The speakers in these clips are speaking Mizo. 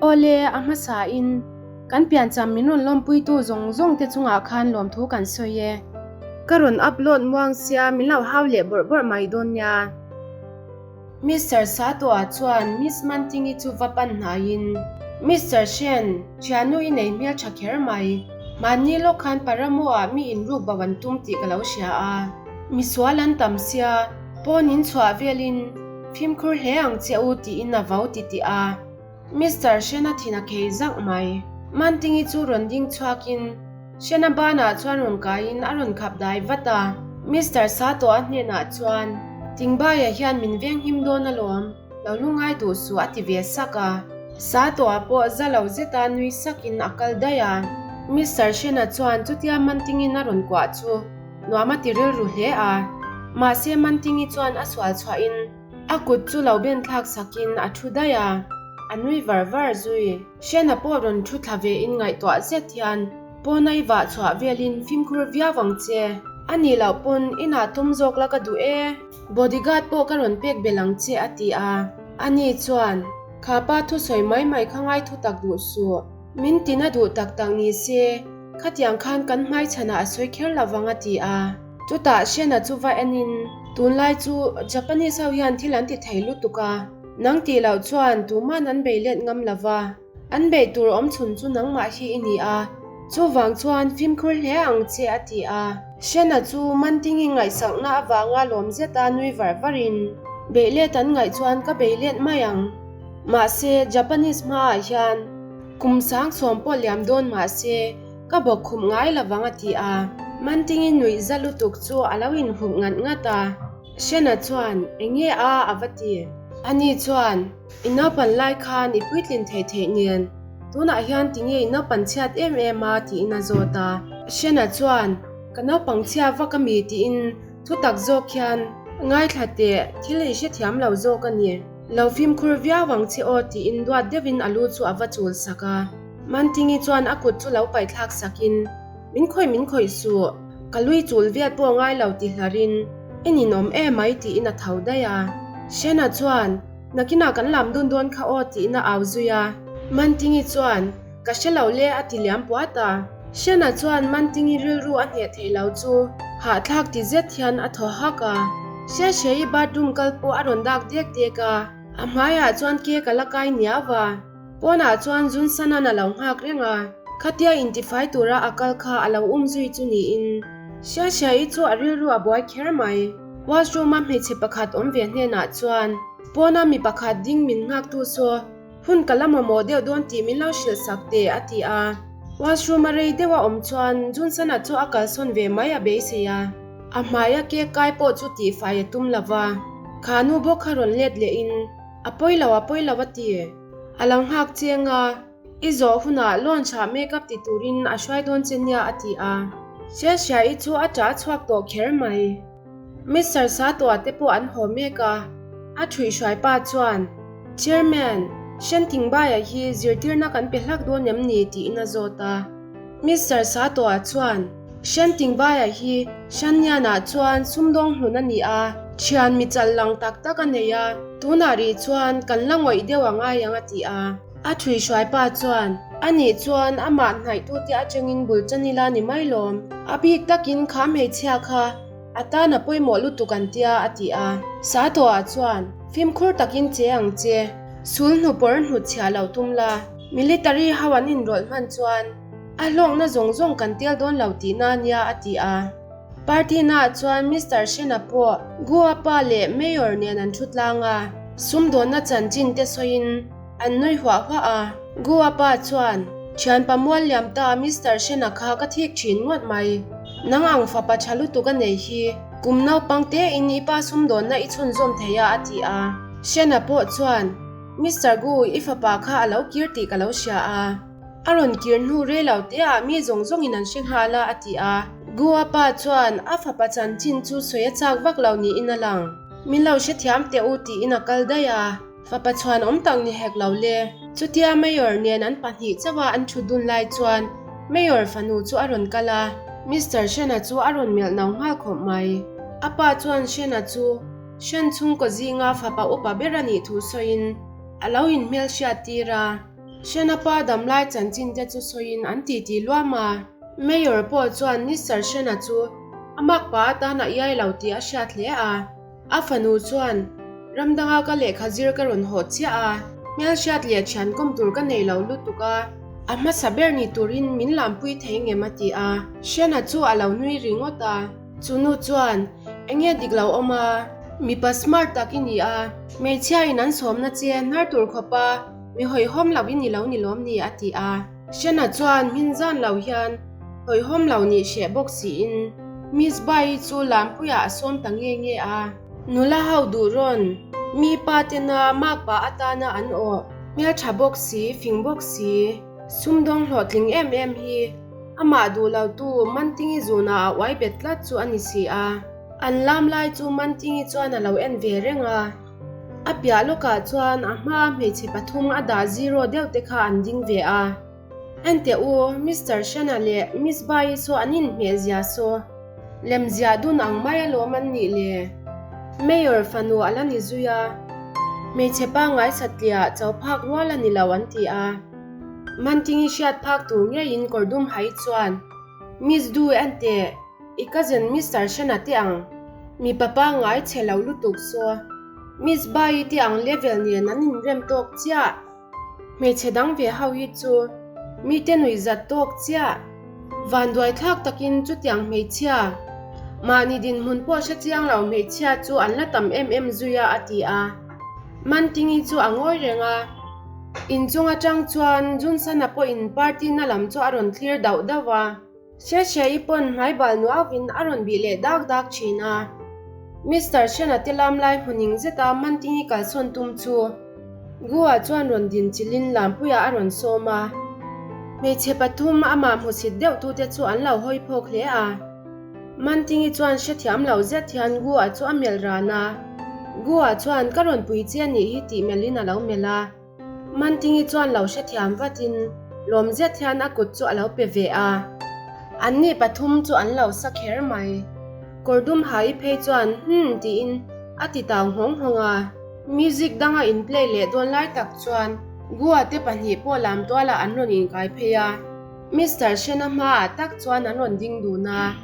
Awle, a hmasain kan piancham min rawn lawmpuitu zawng zawng te chungah khan lawmthu kan sawi e. Ka rawn upload muang sia min lo hau leh bawrh bawrh mai dawn nia. Mister Sato-a chuan Miss Mantingi chu va pan hnaiin, Mister Shen, thiannu i nei hmel tha kher mai. Mahni lawk khan Paramo-ah mi inruk bo an tum tih ka lo hria a. Misual an tam sia, pawn in chhuah velin fimkhur hle ang che u tiin a vau ti tih a. Mister Shen-a thin a khei zak mai. Mantingi chu rawn ding chhuakin Shen-a banah chuan rawn kaiin a rawn khap dai vat a. Mister Sato-a hnenah chuan, Tingbaia hian min venghim dawn alawm, lo lungai duh suh a ti ve sak a. Sato-a pawh za lo zeta nui sakin a kal daih a. Mister Shen-a chuan chutia Mantingin a rawn kuah chu nuam a ti rilru hle a. Mahse Mantingi chuan a sual chhuahin A kut chu lo ben thlak sakin a thu daih a, a nui var var zui. Hriana pawh rawn thu thla ve in ngaihtuah zet hian pawn a i vah chhuah velin fimkhur viau ang che. A nih loh pawn inah tum zawk la ka duh e, bodyguard pawh ka rawn pek belh ang che a ti a. Ani chuan, Kha pa thusawi mai mai kha ngai thu tak duh suh. Min tina duh tak tak ni se, khatiang khan kan hmaichhanah a sawi kher lo vang a ti a. Chutah Shena chu va enin, Tunlai chu Japanese ho hian thil an ti thei lutuk a, nang tih loh chuan tuman an bei let ngam lo va, an beih tur awm chhun chu nangmah hi i ni a, chuvang chuan fimkhur hle ang che a ti a. Shena chu Mantingi ngaihsakna avanga lawm zeta nui var varin, Beih let an ngaih chuan ka bei let mai ang. Mahse Japanese hmaah hian kum sangsawm pawh liam dawn mahse, Ka bawk khum ngai lo vang a ti a. Mantingi nuih za lutuk chu a lo inhup ngat ngat a. Shena chuan, Eng nge a? a va ti. Ani chuan, I naupan lai khan i puitlin theih theih nen, tunah hian tinge i naupan chhiat em em a? tiin a zawt a. Shena chuan, Ka naupang chhia vak a mi? tiin thutak zawk hian, Ngaithla teh, thil i hrethiam lo zawk a ni. Lo fimkhur viau ang che aw tiin duat deuhin a lu chu a va chul sak a. Mantingi chuan a kut chu lo paihthlak sakin, Min khawih min khawih suh, ka lui chul viat pawh ngai lo ti hlarin, I ninawm emai tiin a tho daih a. Shena chuan, Nakinah kan lam dun dawn kha aw tiin a au zui a. Mantingi chuan, Ka hre lo le a ti liam puat a. Shena chuan Mantingi rilru a hneh theih lo chu hahthlak ti zet hian a thaw hak a. Hriathriaii bathroom kal pawh a rawn dak dek dek a, a hmaiah chuan cake a la kai niau va. Pawnah chuan Junsanan a lo nghak reng a, khatia intifai tura a kal kha a lo um zui chu niin. Hriathriaii chu a rilru a buai kher mai. Washroom-a hmeichhe pakhat awm ve hnenah chuan, Pawna mi pakhat ding min nghaktu saw, hun ka la mamawh deuh dawn tih min lo hrilh sak teh, a ti a. Washroom-a rei deuh a awm chuan Junsana chu a kalsawn ve mai a beisei a. A hmaia cake kai pawh chu tihfai a tum lo va, kha nu bawk kha rawn let lehin, A pawi lo, a pawi lo a ti. A lo nghak cheng a, I zawh hunah launch ah makeup ti turin a hruai dawn che nia a ti a. Hriathriaii chu a ṭah chhuak tawh kher mai. Mister Sato-a te pawh an haw mek a, a ṭhuihhruai pa chuan, Chairman, Shentingbaia hi zirtirna kan pe hlak dawn em ni? tiin a zawt a. Mister Sato-a chuan, Shentingbaia hi Shanyan-ah chuan sumdawng hlun a ni a, thian mi chal lang tak tak a nei a, tunah rih chuan kan la ngawih deuh a ngai ang a ti a. A thuihhruai pa chuan, A nih chuan amah hnaihtute atangin bul tan ila ni mai lawm. A bik takin kha hmeichhia kha A tan a pawimawh lutuk an tia, a ti a. Sato-ah chuan, Fimkhur takin che ang che, sul hnu pawr hnut chhiah lo tum la, military ho an inrawlh hman chuan a hlawkna zawng zawng kan tel dawn lo tihna a nia, a ti a. Party naah chuan Mister Shena pawh Goa pa leh Mayor nen an thu tlang a, sumdawnna chanchin te sawiin, An nui huah huah a. Goa pa chuan, Thianpa mual liam ta Mister Shena kha ka thik thin ngawt mai. Nang ang fapa tha lutuk a nei hi. Kum naupang tein i pa sumdawnna i chhunzawm thei a a ti a. Shena pawh chuan, Mister Gu, i fapa kha a lo kir tih ka lo hria a. A rawn kir hnu rei lo teah mi zawng zawngin an hre nghal a a ti a. Goa pa chuan a fapa chanchin chu sawi a chak vak lo niin a lang. Min lo hrethiam teh u tiin a kal daih a. Fapa chhuan awm tak ni hek lo le. Chutia Mayor nen an pahnih chauha an thut dun lai chuan Mayor fanu chu a rawn kal a, Mister Shena chu a rawn melh no nghal khawp mai. A pa chuan Shena chu Shen chhungkaw zinga fapa upa ber a nih thu sawiin a lo inhmelhriat tir a. Shena pa damlai chanchin te chu sawiin an titi luam a. Mayor pawh chuan Mister Shena chu a makpa atan a iai lo tih a hriat hle a. A fanu chuan, Ram danga ka lehkha zir ka rawn haw chiah a, hmelhriat leh thian kawm tur ka nei lo lutuk a, a hmasa ber ni turin min lampui thei ngem a ti a. Shena chu a lo nui ringawt a. Chu nu chuan, Enge dik lo awm a? Mipa smart tak i ni a, hmeichhia in an sawmna che hnar tur khawpa mi hawihhawm lo i ni lo ni lawm ni a ti a. Shena chuan hmin zan lo hian hawihhawm lo nih hreh bawk siin Miss Bai-i chu Lampuiah a sawm ta nge nge a. Nula ho duh rawn, mi pa tena makpa atana an awh, hmeltha bawk si, fing bawk si, sumdawng hlawhtling em em hi amah duh lotu Mantingi zunah a uai bet tlat chu a ni si a. An lam lai chu Mantingi chuan a lo en ve reng a. A piah lawkah chuan a hmaa hmeichhe pathum a dah zero deuh te kha an ding ve a. Enteh u, Mister Shana leh Miss Bai-i saw an inhmeh zia saw. Lem ziah dun ang mai alawm an nih le. Mayor fanu a la ni zui a, hmeichhe pangngai satliah cho phak rual a ni lo an ti a. Mantingi hriat phak tur ngeiin kawr dum hai chuan, Miss Du enteh, i cousin Mister Shana te ang, mipa pangngai chhe lo lutuk saw. Miss Bai-i te ang level nen an inrem tawk chiah. Hmeichhe dang ve ho hi chu mite nuih zat tawk chiah. Vanduai thlak takin chutiang hmeichhia, mahni dinhmun pawh hre chiang lo hmeichhia chu an la tam em em zui a, a ti a. Mantingi chu a ngawi reng a. Inchung atang chuan Junsana pawhin party na lam chu a rawn thlir dauh dauh a. Hriathriaii pawn hmaibal nuauin a rawn bih leh dak dak thin a. Mister Shena te lam lai hmuning zeta Mantingi kalsawn tum chu Gua chuan rawn din chilhin Lampuiah a rawn sawm a. Hmeichhe pathum amah hmusit deuh tute chu an lo hawi phawk hle a. Mantingi chuan hrethiam lo zet hian Gua chu a melh ran a. Gua chuan ka rawn pui che anih hi tih melhin a lo melh a. Mantingi chuan lo hrethiam vatin lawm zet hian a kut chu a lo pe ve a. Anni pathum chu an lo sa kher mai. Kawr dum hai phei chuan hmm tiin a ti tau nghawng nghawng a. Music danga in play leh dawn lai tak chuan Gua te pahnih pawh lam tualah an rawn inkai phei a. Mister Shena hmaah tak chuan an rawn ding dun a.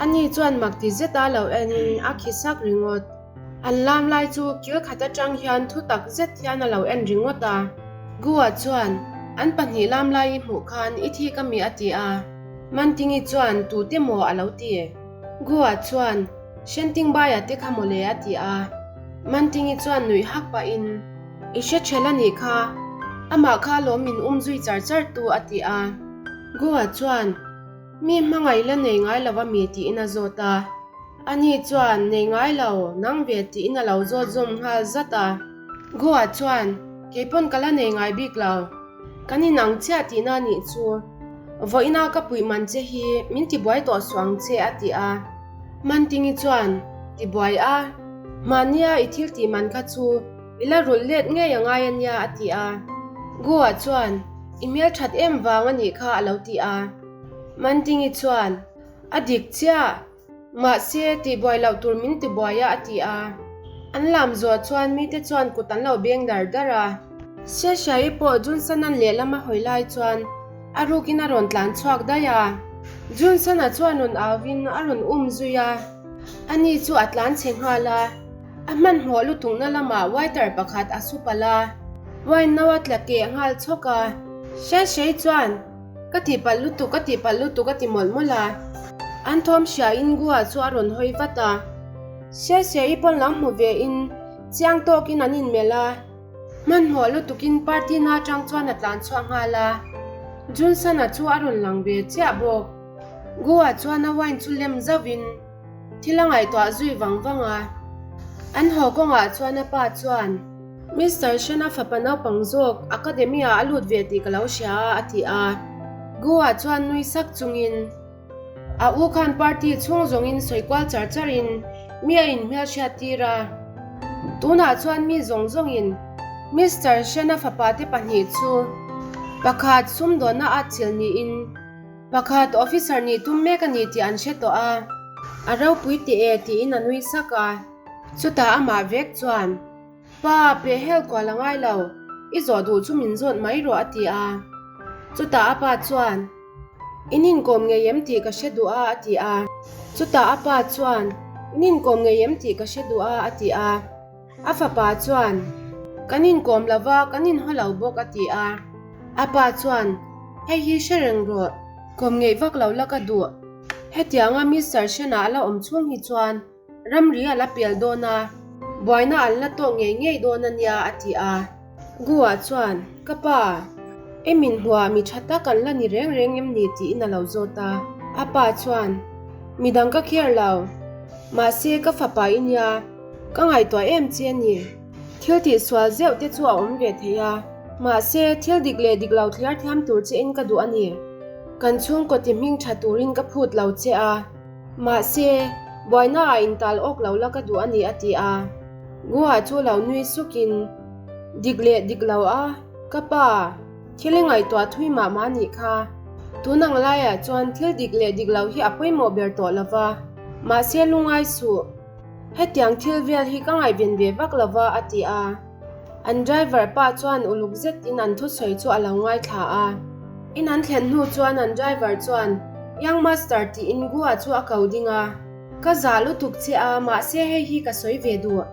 Ani chuan mak ti zeta lo enin a khi sak ringawt. An lam lai chu kil khat atang hian thu tak zet hian a lo en ringawt a. Gua chuan, An pahnih lam lai i hmuh khan i thik ami a ti a. Mantingi chuan, Tute maw a lo ti? Gua chuan, Shentingbaia te kha mawle a ti a. Mantingi chuan nuih hak pahin, I hre ṭhel a nih kha, amah kha lawm min um zui char char tu a ti a. Gua chuan, Mi hmangaih la nei ngai lo ami tiin a zawt a. Ani chuan, Nei ngai lo, nang ve tiin a lo zawt zawm nghal zat a. Goa chuan, Kei pawn ka la nei ngai bik lo. Kan inang chiah tihna nih chu. Vawiina ka puih man che hi min tibuai tawh suh ang che a ti a. Mantingi chuan, Tibuai a, mahnia i thil tih man kha chu i la rulh let ngei a ngai a nia a ti a. Goa chuan, I hmelthat em vang a nih kha a lo ti a. Mantingi chuan, A dik chiah. Mahse, tihbuai loh tur min tibuai a a ti a. An lam zawh chuan mite chuan kut an lo beng dar dar a. Siashiaii pawh Junson-a'n lehlam a hawi lai chuan a rukin a rawn tlan chhuak daih a. Junson-a chuan rawn auvin a rawn um zui a. Ani chu a tlan chhe nghal a. A hmanhmawh lutukna lamah waiter pakhat a su palh a. Wine no a tla keh nghal chhawk a. Siashiaii chuan Ka tihpalh lutuk, ka tihpalh lutuk a ti mawlh mawlh a. An thawm hria in Gua chu a rawn hawi vat a. Sia sia i pawn lo hmu ve in chiang tawk in an inmelh a. Hmanhmawh lutuk in party na atang chuan a tlan chhuak nghal a. Junson-a chu a rawn lang ve chiah bawk. Gua chuan a wine chu lem zauh in Thil a ngaihtuah zui vang vang a. An haw kawngah chuan a pa chuan, Mister Shena fapa naupang zawk Academy-ah a lut ve tih ka lo hria a, a ti a. Gua chuan nui sak chungin, A u khan party chhung zawngin sawi kual char charin mi a inhmelhriat tir a. Tunah chuan mi zawng zawngin Mister Shena fapa te pahnih chu pakhat sumdawnna a chilh niin, Pakhat officer nih tum mek a ni tih an hre tawh a, a ropui teh e tiin a nui sak a. Chutah amah vek chuan, Pa, peh hel kual a ngai lo. I zawh duh chu min zawt mai rawh a ti a. Chutah a pa chuan, In inkawm ngei em tih ka hre duh a a ti a. Chutah a pa chuan, In inkawm ngei em tih ka hre duh a a ti a. A fapa chuan, Kan inkawm lo va, kan inhaw lo bawk a ti a. A pa chuan, Hei hi hre reng rawh, kawm ngeih vak lo la ka duh. Hetianga Mister Shen-a a la awm chhung hi chuan ramri a la pel dawn a, buaina an la tawk ngei ngei dawn a nia a ti a. Gu-a chuan, Ka pa, i min hmuah mi tha tak an la ni reng reng em ni? tiin a lo zawt a. A pa chuan, Midang ka care lo, mahse ka fapa i nia, Ka ngaihtuah em che a ni. Thil tih sual zeuh te chu a awm ve thei a, mahse thil dik leh dik lo thliar thiam tur che in ka duh a ni. Kan chhungkaw ti hming tha turin ka phut lo che a, mahse buaina ah intal awk lo la ka duh a ni a ti a. Gua chu lo nui sukin, Dik leh dik lo a, ka pa, thil i ngaihtuah thui mah mah nih kha. Tun ang laiah chuan thil dik leh dik lo hi a pawimawh ber tawh lo va, mahse lungai suh. Hetiang thil vel hi ka ngaihven ve vak lo va, a ti a. An driver pa chuan uluk zetin an thusawi chu a lo ngaithla a. In an thlen hnu chuan an driver chuan, Young master tiin Gua chu a ko ding a. Ka zah lutuk che a, mahse hei hi ka sawi ve duh.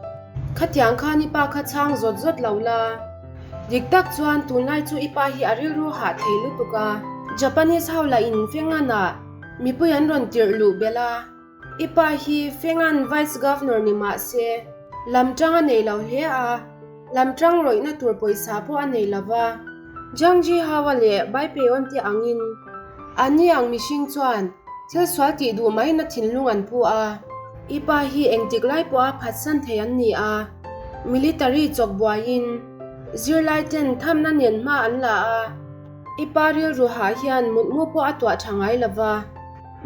Khatiang khan i pa kha chhang zawt zawt lo la. Dik tak chuan tunlai chu i pa hi a rilru hah thei lutuk a. Japanese ho lah in Fengan-ah mipui an rawn tirh luh belh a. I pa hi Fengan Vice Governor ni mah se, lam tang a nei lo hle a, lam tang rawihna tur pawisa pawh a nei lo va. Jiang Ji-hao-a leh Bai Pei-on te angin ani ang mihring chuan thil sual tih duh maina thinlung an pu a. I pa hi engtik lai pawha phatsan thei an ni a, military chawk buaiin zirlai ten thamna nen hma an la a. I pa rilru hah hian mutmu pawh a tuah tha ngai lo va.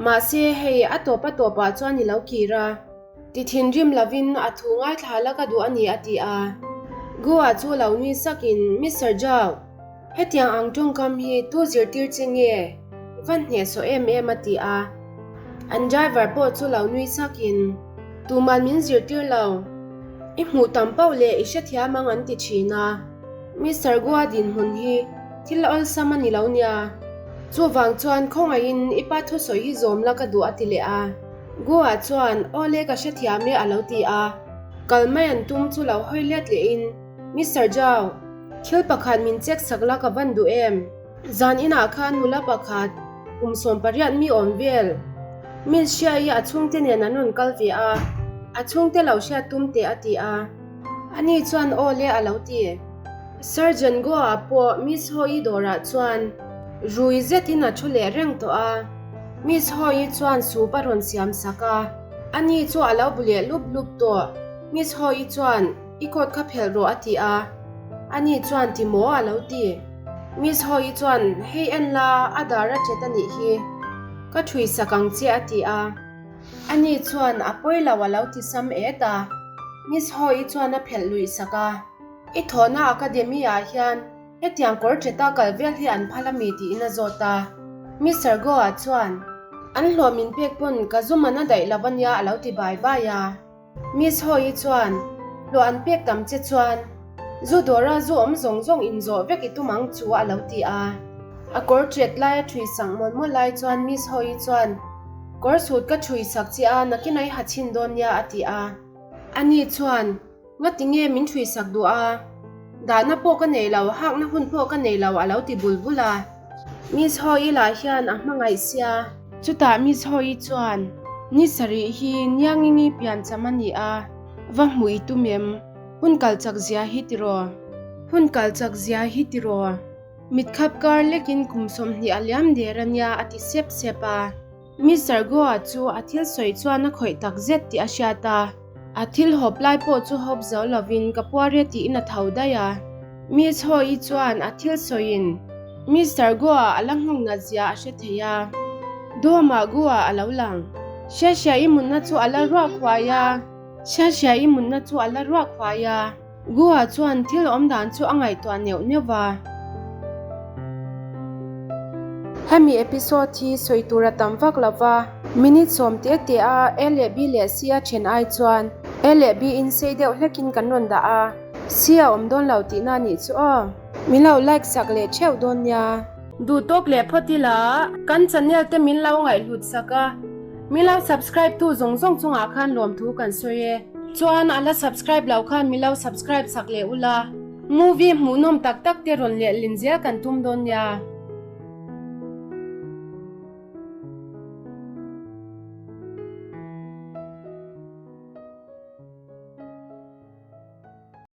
Mahse, hei a tawp a tawpah chuan i lo kir a. Ti thinrim lovin a thu ngaithla la ka duh a ni a ti a. Gua chu lo nui sakin, Mister Zhao, hetiang ang tawngkam hi tu zirtir che nge? I va hnehsawh em em a ti a. An driver pawh chu lo nui sakin, Tuman min zirtir lo. I hmuh tam pauh leh i hrethiam ang an ti thin a. Mister Gua dinhmun hi thil awlsam a ni lo nia. Chuvang chuan khawngaihin i pa thusawi hi zawm la ka duh a ti leh a. Gua chuan aw le ka hrethiam e a lo ti a. Kal mai an tum chu lo hawi let lehin Mister Zhao, thil pakhat min check sak la ka van duh em? Zan inah khan nula pakhat kum 18 mi awm vel Miss Xia i a chhungte nen an rawn kal ve a, a chhungte lo hriat tum teh a ti a. Ani chuan aw le a lo ti. Surgeon Goa pawh Miss Ho-i dawrah chuan rui zetin a thu leh reng tawh a. Miss Ho-i chuan soup a rawn siam sak a, ani chu a lo bu leh lup lup tawh. Miss Ho-i chuan, I coat kha phelh rawh a ti a. Ani chuan ti maw a lo ti. Miss Ho-i chuan, Hei en la, a dar a ṭet a nih hi. Ka ṭhui sak ang che a ti a. Ani chuan a pawi lo a lo ti sam et a. Miss Ho-i chuan a phelh luih sak a. I thawhna academy ah hian hetiang kawr ṭeta kal vel hi an phal ami tiin a zawt a. Mister Goa chuan, An hlawh min pek pawn ka zu man a daih lo ania a lo ti bai bai a. Miss Ho-i chuan, Hlawh an pek tam che chuan zu dawra zu awm zawng zawng inzawh vek i tum ang chu a lo ti a. A kawr ṭet lai a ṭhui sak mawlh mawlh lai chuan Miss Ho-i chuan, Kawr sut ka ṭhui sak che a, nakin a i ha chhin dawn nia a ti a. Ani chuan, Ngati nge min ṭhui sak duh a? Dahna pawh ka nei lo, hakna hun pawh ka nei lo a lo ti bul bul a. Miss Ho-i lah hian a hmangaih sia. Chutah Miss Ho-i chuan, Ni sarih hi Niangingi piancham a ni a, va hmuh i tum em? Hun kal chak zia hi tiraw? Hun kal chak zia hi tiraw? Mitkhap kar lekin kum 20 a liam der a nia a ti sep sep a. Mister Goa chu a thil sawi chuan a khawih tak zet tih a hriat a, a thil hawp lai pawh chu hawp zo lovin ka puar e tiin a tho daih a. Miss Ho-i chuan a thil sawiin Mister Goa a la nghawng nat zia a hre thei a. Dawmah Goa a lo lang. Hriahhriah-i munna chu a la ruak huai a. Hriahhriah-i munna chu a la ruak huai a. Goa chuan thil awm dan chu a ngaihtuah neuh neuh va. Hemi episode hi sawi tur a tam vak lo va, minute sawm te te a A leh B leh C a then ai chuan A leh B in sei deuh hlekin kan rawn dah a. Si a awm dawn lo tihna nih chu aw. Min lo like sak leh theuh dawn nia. Duh tawk leh phawt ila kan channel te min lo ngaihhlut sak a, min lo subscribe tu zawng zawng chungah khan lawmthu kan sawi e. Chuan a la subscribe lo khan min lo subscribe sak leh ula, movie hmuhnawm tak tak te rawn lehlin zel kan tum dawn nia.